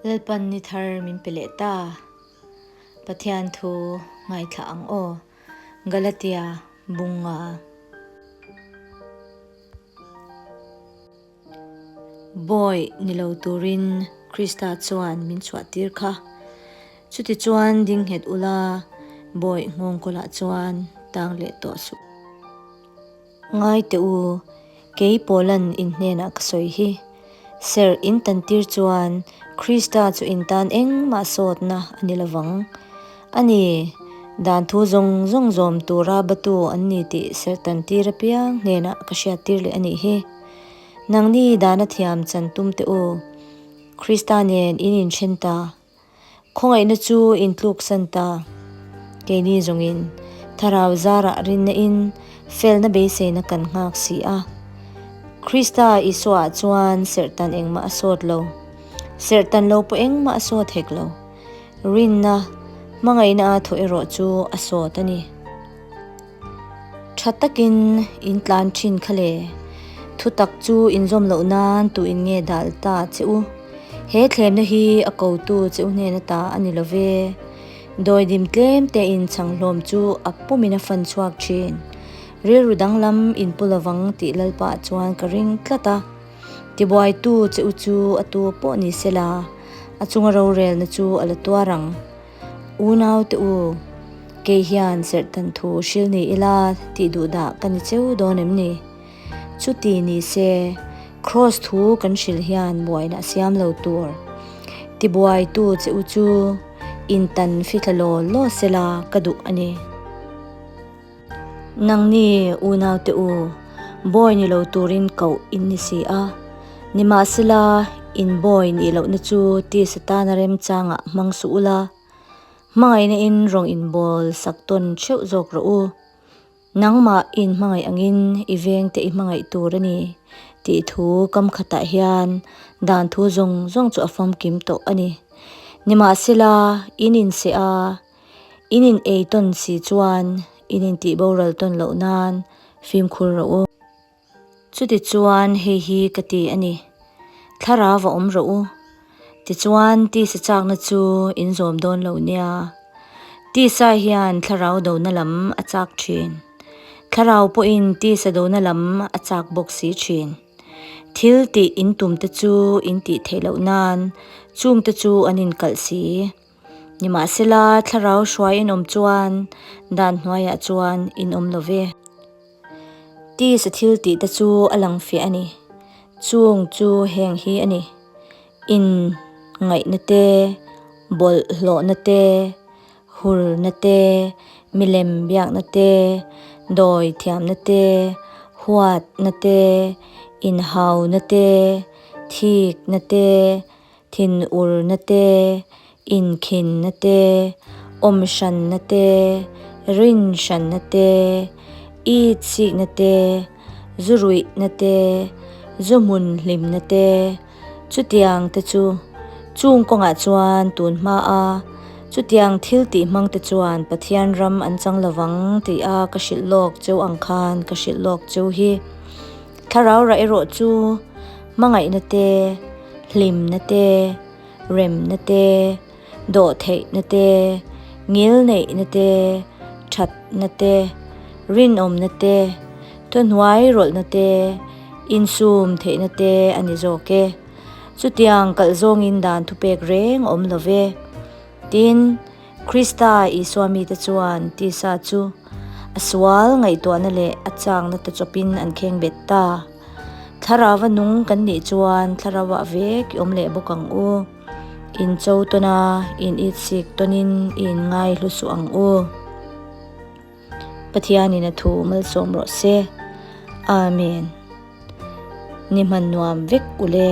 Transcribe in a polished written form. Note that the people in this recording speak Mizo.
Lalpan ni thar min pe leh ta. Pathian thu ngaithla ang aw. Galatia bunga. Bawi ni lo turin Krista chuan min chhuah tir kha. Chutichuan ding nghet ula, bawi nghawngkawlah chuan tang leh tawh suh. Ngai teh u, kei Paulan in hnenah ka sawi hi. Serh in tan tir chuan Krista chu in tan engmah sawtna a ni lovang. A ni, dan thu zawng zawng zawm tura batu an ni tih serh tan tir apiang hnenah ka hriat tir leh a nih hi. Nangni dana thiam chan tum teh u, Krista nen in inthen ta. Khawngaihna chu in tluksan ta. Keini zawngin Thlarau zarah rinna in felna beiseina kan nghak si a. Krista Isuaah chuan serhtan engmah a sawt lo. Serhtan lo pawh engmah a sawt hek lo. Rinna, hmangaihna a thawh erawh chu a sawt a ni. Tha takin in tlan thin kha le. Thutak chu in zawm loh nan tu in nge dal ta che u? He thlemna hi a kotu che u hnen ata a ni lo ve. Dawidim tlem te in chhang hlawm chu a pumin a fan chhuak thin. Rilru danglam in pu lovang tih Lalpa chuan ka ring tlat a. Tibuaitu che u chu a tu pawh ni sela, a chunga rorelna chu a la tuar ang. Unau te u, kei hian serhtan thu hril ni ila tih duh dah ka ni cheu dawn em ni? Chuti ni se, Kraws thu kan hril hian buaina a siam lo tur. Tibuaitu che u chu intan fithla law law sela ka duh a ni. Nangni unau te u, bawi ni lo turin koh in ni si a. Nimahsela, in bawi nih lohna chu tisa tana remchangah hmang suh ula, hmangaihna in rawng inbawl sak tawn theuh zawk rawh u. Nangmah i inhmangaih angin i vengte i hmangaih tur a ni tih thu kam khatah hian dan thu zawng zawng chu a famkim tawh a ni. Nimahsela, in inseh a. In in ei tawn si chuan in intih boral tawn loh nan fimkhur rawh u. Chutichuan hei hi ka ti a ni, Thlarau va awm rawh u. Tichuan tisa chakna chu in zawm dawn lo nia. Tisa hian thlarau dona lam a chak thin. Thlarau pawhin tisa dona lam a chak bawk si thin. Thil tih in tum te chu in tih theih loh nan chungte chu an inkalh si. Nimahsela, thlarau hruai in awm chuan dan hnuaiah chuan in awm lo ve. Tisa thil tih te chu a lang fiah a ni. Chung chu heng hi a ni, in ngaihna te, bawlhhlawhna te, hurna te, milem biakna te, dawi thiamna te, huatna te, inhauna te, thikna te, Thinurna te, inkhinna te, awmhranna te, rinhranna te, itsikna te, zuruihna te, zuhmun hlimna te, chutiang te chu chung kawngah chuan tun hma a, chutiang thil tih hmang te chuan Pathian ram an chang lovang tih a ka hrilh lawk cheu ang khan ka hrilh lawk cheu hi. Thlarau rah erawh chu hmangaihna te, hlimna te, remna te, dawhtheihna te, ngilneihna te, thatna te, rinawmna te, thuhnuai rawlhna te, insum theihna te a ni zawk e. Chutiang kalh zawngin dan thupek reng a awm lo ve. Tin, Krista Isua mite chuan tisa chu a sual ngaihtuahna leh a châkna te chawpin an kheng bet ta. Thlarauva nung kan nih chuan thlarauah vek i awm leh bawk ang u. In cho tawn a, in itsik tawnin i inngai hlu suh ang u. Pathianin a thu malsawm rawh se. Amen. Ni hman nuam vek u le.